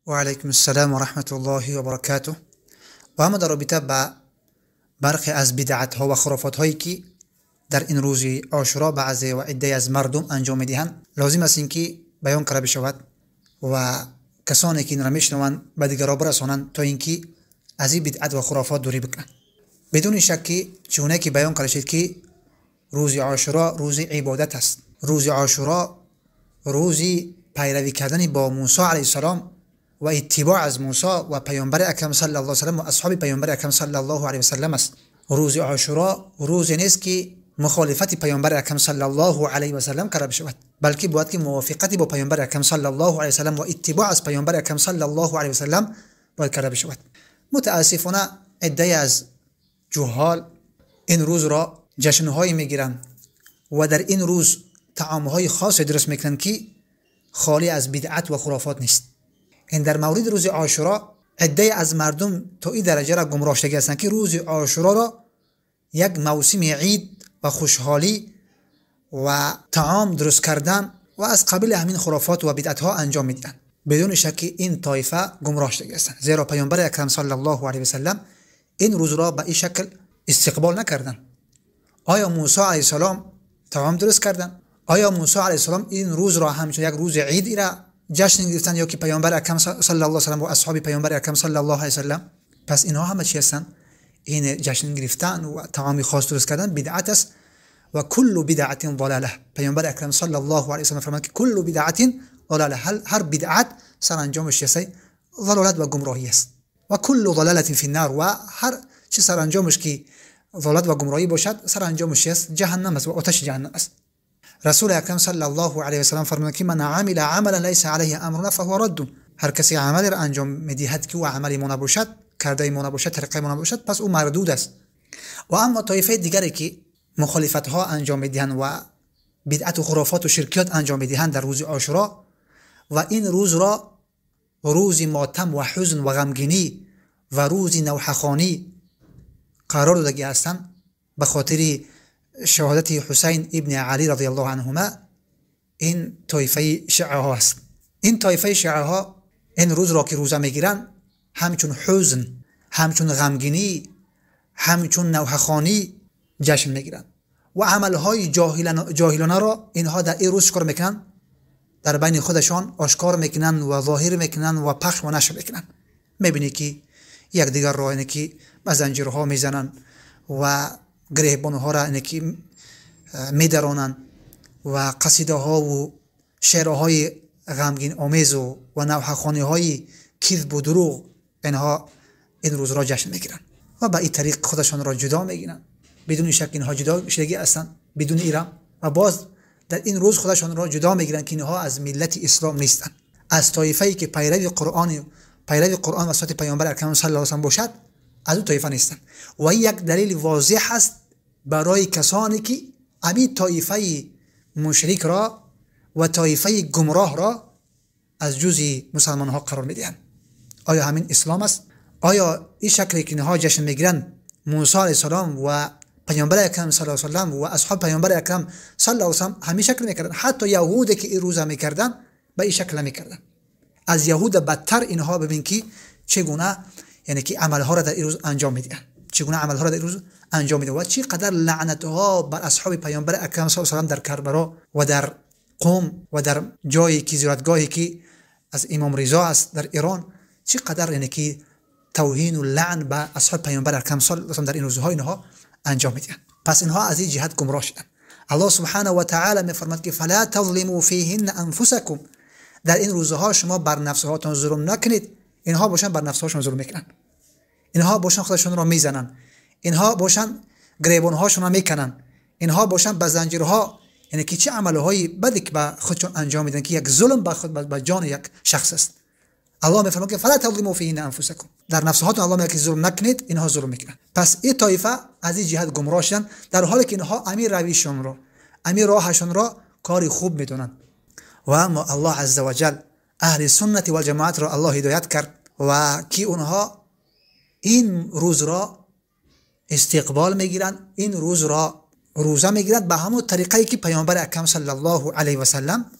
و علیکم السلام و رحمت الله و برکاته. و اما در رابطه با برخی از بدعت ها و خرافات هایی که در این روز عاشورا بعضی و عده از مردم انجام میدهند، لازم است اینکه بیان کرده بشود و کسانی که این را میشنوند به دیگران برسانند تا اینکه از این بدعت و خرافات دوری بکنند. بدون شک که چونه که بیان کرده شد که روز عاشورا روز عبادت است، روز عاشورا روز پیروی کردن با موسی علیه السلام و اتباع از موسی و پیامبر اکرم صلی الله علیه و سلم و اصحاب پیامبر اکرم صلی الله علیه و سلم است. روز عاشورا روز نیست که مخالفت پیامبر اکرم صلی الله علیه و سلم کرده بشود، بلکه باید که موافقت با پیامبر اکرم صلی الله علیه و سلم و اتباع از پیامبر اکرم صلی الله علیه و سلم باید کرده بشود. متاسفانه عده از جهال این روز را جشن‌هایی میگیرند و در این روز طعام‌های خاص درست میکنند که خالی از بدعت و خرافات نیست. این در مورد روز عاشورا عده از مردم تا این درجه را گمراه شده هستند که روز عاشورا را یک موسم عید و خوشحالی و طعام درست کردن و از قبیل همین خرافات و بدعت ها انجام میدهند. بدون شک این طایفه گمراه شده هستند، زیرا پیامبر اکرم صلی الله علیه و سلم این روز را به این شکل استقبال نکردند. آیا موسی علیه السلام طعام درست کردند؟ آیا موسی علیه السلام این روز را همچون یک روز عید را جشن گرفتن یا که پیامبر اکرم صلی الله علیه و سلم و اصحاب پیامبر اکرم صلی الله علیه و سلم؟ پس اینها همه چی هستند؟ این جشن گرفتن و طعام خاص درست کردن بدعت است و کل بدعت ضلاله. پیامبر اکرم صلی الله علیه و سلم فرمود که کل بدعت ضلاله، هر بدعت سرانجامش چیست؟ ضلالت و گمراهی است. و کل ضلاله فی النار، و هر چه سرانجامش که ضلالت و گمراهی باشد سرانجامش چیست؟ جهنم است و آتش جهنم است. رسول اکرم صلی الله علیه و سلم فرمود که من عمل عملا لیس علیه امرنا فهو رد. هر کسی عملی را انجام میدهد که او عملی ما نباشد، کرده ما نباشد، طریقه ما نباشد، پس او مردود است. و اما طایفه دیگری که مخالفت ها انجام میدهند و بدعت و خرافات و شرکیات انجام میدهند در روز عاشورا و این روز را روز ماتم و حزن و غمگینی و روز نوحه‌خوانی قرار دادگی هستند به خاطر شهادت حسین ابن علی رضی الله عنهما، این طایفه شیعه ها است. این طایفه شیعه ها این روز را که روزه میگیرند همچون حزن، همچون غمگینی، همچون نوحه‌خوانی جشن میگیرند و عملهای جاهلانه را اینها در این روز کار میکنن، در بین خودشان آشکار میکنن و ظاهر میکنن و پخش و نشر میکنن. میبینی که یکدیگر را اینه که به زنجیرها میزنن و گریبانها را اینه که میدرانند و قصیده ها و شعرهای غمگین آمیز و نوحه‌خوانی های کذب و دروغ اینها این روز را جشن میگیرن و به این طریق خودشان را جدا میگیرن. بدون شک اینها جدا شدگی هستند بدون ایران و باز در این روز خودشان را جدا میگیرن که اینها از ملت اسلام نیستند، از طایفه‌ای که پیروی قرآن و سنت پیامبر اکرم صلی الله علیه و سلم باشد از او طایفه نیستند. و این یک دلیل واضح است برای کسانی که همین طایفه مشرک را و طایفه گمراه را از جزء مسلمان ها قرار میدهند. آیا همین اسلام است؟ آیا این شکلی که اینها جشن میگیرند موسی علیه السلام و پیامبر اکرم صلی الله علیه و سلم و اصحاب پیامبر اکرم صلی الله علیه و سلم همین شکل میکردن؟ حتی یهود که این روزه میکردن به این شکل نمیکردن. از یهود بدتر اینها ببین که چگونه یعنی که عملها را در این روز انجام میدهند، چگونه عملها را در این روز انجام میدهند و چقدر لعنت ها بر اصحاب پیامبر اکرم صلی الله علیه و سلم در کربلا و در قم و در جایی که زیارتگاهی که از امام رضا است در ایران، چقدر یعنی که توهین و لعن به اصحاب پیامبر اکرم صلی الله علیه و سلم در این روزها اینها انجام میدهند. پس اینها از این جهت گمراه شدند. الله سبحانه و تعالی میفرماد که فلا تظلموا فیهن انفسکم، در این روزها شما بر نفس هاتون ظلم نکنید. اینها باشن بر نفس هاشون ظلم میکنن، اینها باشن خودشون را میزنن، اینها باشن گریبان هاشون را میکنن، اینها باشن به زنجیرها، یعنی که چه عملهای بدی که به خودشون انجام میدن که یک ظلم به خود به جان یک شخص است. الله میفرماید که فلا تظلموا فیهن انفسکم، در نفس هاتون الله میگه که ظلم نکنید، اینها ظلم میکنن. پس این طایفه از این جهت گمراه شدن، در حالی که اینها امیر رویشون را، امیر راهشون را کاری خوب میدونن. و اما الله عز وجل اهل سنت و جماعت را الله هدایت کرد و که اونها این روز را استقبال میگیرن، این روز را روزه میگیرن به همون طریقه‌ای که پیامبر اکرم صلی الله علیه و سلم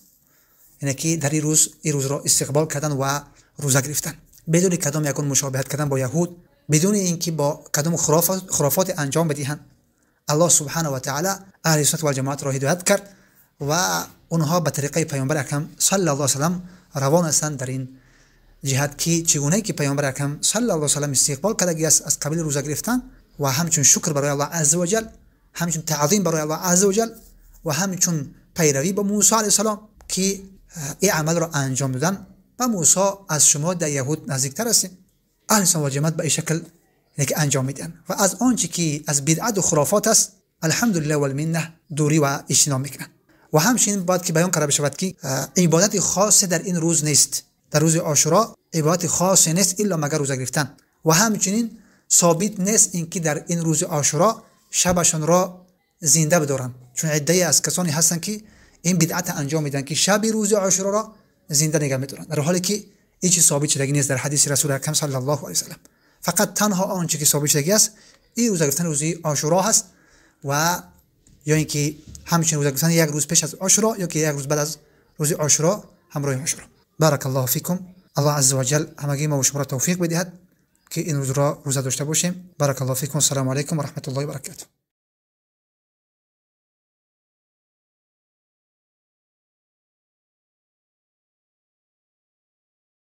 یعنی که در این روز را استقبال کردن و рӯза гирифтан, бидуни кадом ягон мушобиҳат кардан бо яҳуд, бидуни ин ки бо кадом хурофоте анҷом бидиҳанд. Аллоҳ субҳанаҳу ва таъала аҳли суннат вал ҷамоатро ҳидоят кард ва онҳо ба тариқаи паёмбари акрам саллаллоҳу алайҳи васаллам равон ҳастанд дар ин ҷиҳат ки чӣ гунае ки паёмбари акрам саллаллоҳу алайҳи васаллам истиқбол кардагӣ аст аз қабили рӯза гирифтан ва ҳамчун шукр барои Аллоҳ азза ва ҷал, ҳамчун таъзим барои Аллоҳ азза ва ҷал ва ҳамчун пайравӣ ба Мусо алайҳи салом ки ин амалро анҷом додан ва Мусо аз шумо дар яҳуд наздиктар ҳастем. Аҳли суннат ва ҷамоат ба ин шакл ки анҷом медиҳанд ва аз он чӣ ки аз бидъат ва хурофот аст, алҳамдулиллаҳ валминна, дурӣ ва иҷтиноб мекунанд. Ва ҳамчунин бояд ки баён карда бишавад ки ибодати хосе дар ин рӯз нест. Дар рӯзи Ошуро ибодати хосе нест илло магар рӯза гирифтан. Ва ҳамчунин собит нест ин ки дар ин рӯзи Ошуро шабашонро зинда бидоранд, чун иддае аз касоне ҳастанд ки ин бидъата анҷом медиҳанд ки шаби рӯзи Ошуроро зинда нигоҳ медоранд, дар ҳоле ки ҳеҷ чиз собит шудагӣ нест дар ҳадиси расули акрам саллаллоҳу алайҳи васаллам. Фақат танҳо он чизе ки собит шудагӣ аст ин рӯза гирифтани рӯзи Ошуро ҳаст ва ё ин ки ҳамчунин рӯза гирифтани як рӯз пеш аз Ошуро ё ки як рӯз баъд аз рӯзи Ошуро ҳамроҳи Ошуро. Баракаллоҳу фикум. Аллоҳ азза ва ҷал ҳамагии мо ва шуморо тавфиқ бидиҳад ки ин рӯзро рӯза дошта бошем. Баракаллоҳу фикум. Ассалому алайкум ва раҳматуллоҳи ва баракатуҳ.